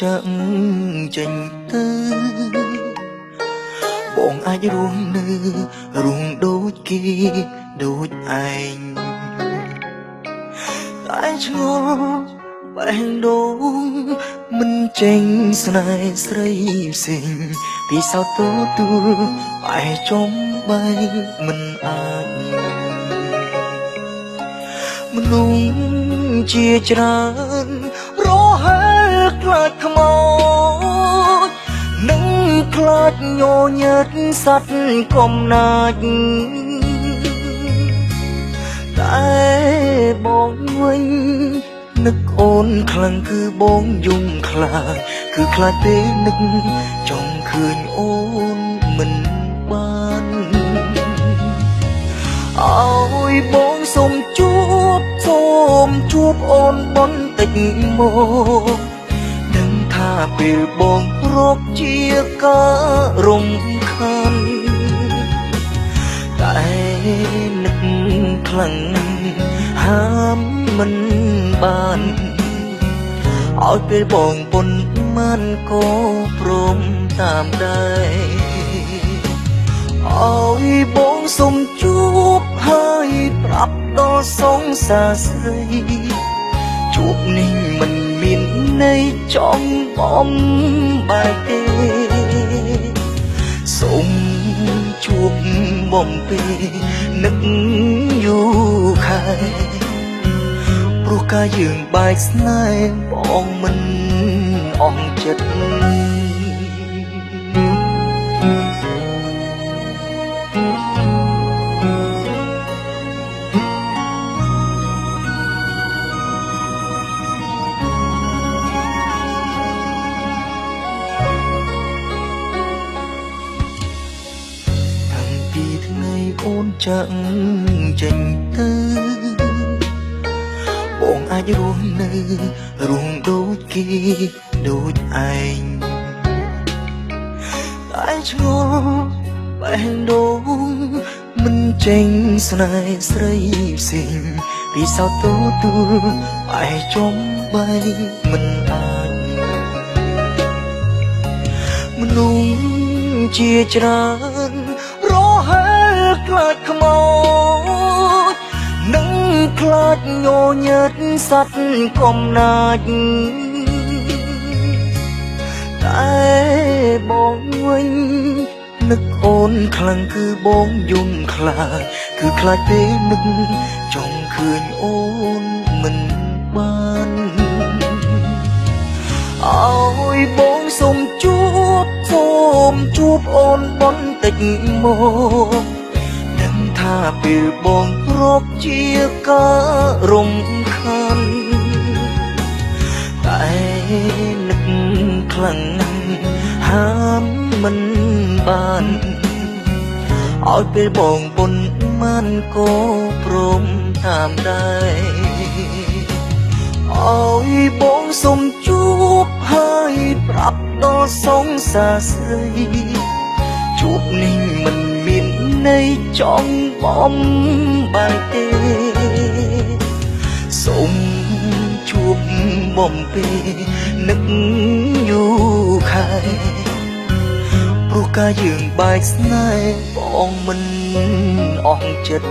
ចាក់ចេញទៅបងអាចរស់នៅរស់ដូចគេដូចឯងតែឆ្ងល់បេះដូងមិនចេញស្នេហ៍ស្រីផ្សេងពីសោតទទួលបែចំបែមិនអាចមនុស្សជាច្រើនរហែលខ្លាចខ្មោចនិងខ្លាចញញើតសត្វកំណាចតែបងវិញនឹកអូនខ្លាំងគឺបងយំខ្លាចគឺខ្លាចពេលនឹកចង់ឃើញអូនមិនបានអើយបងសូមជួបសូមជួបអូនបន្តិចមកដឹងថាពេលបងរកជាការរំខានតែនឹកខ្លាំងហាមមិនបានឲ្យពេលបងពុនមិនក៏ព្រមតាមដែរឲ្យបងសូមជួបហើយប្រាប់ដល់សង្សារស្រីជួបនេះមិនមានន័យចង់បំបែកទេសូមជួបបំពេនឹកយូរខែព្រោះកាយយើងបែកស្នេហ៍បងមិនអស់ចិត្តតាំងពីថ្ងៃអូនចាក់ចេញទៅបងអាចរស់នៅរស់ដូចគេដូចឯងតែឆ្ងល់បេះដូងមិនចេញស្នេហ៍ស្រីផ្សេងពីសោតទទួលបែចំបែមិនអាចមនុស្សជាច្រើនរហែលខ្លាចខ្មោចនិងខ្លាចញញើតសត្វកំណាចតែបងវិញនឹកអូនខ្លាំងគឺបងយំខ្លាចគឺខ្លាចពេលនឹកចង់ឃើញអូនមិនបានអើយបងសូមជួបសូមជួបអូនបន្តិចមកដឹងថាពេលបងរកជាការរំខានតែនឹកខ្លាំងហាមមិនបានឲ្យពេលបងពុនមិនក៏ព្រមតាមដែរអើយបងសូមជួបហើយប្រាប់ដល់សង្សារស្រីជួបនេះមិនមានន័យចង់បំបែកទេសូមជួបបំពេនឹកយូរខែព្រោះកាយយើងបែកស្នេហ៍បងមិនអស់ចិត្ត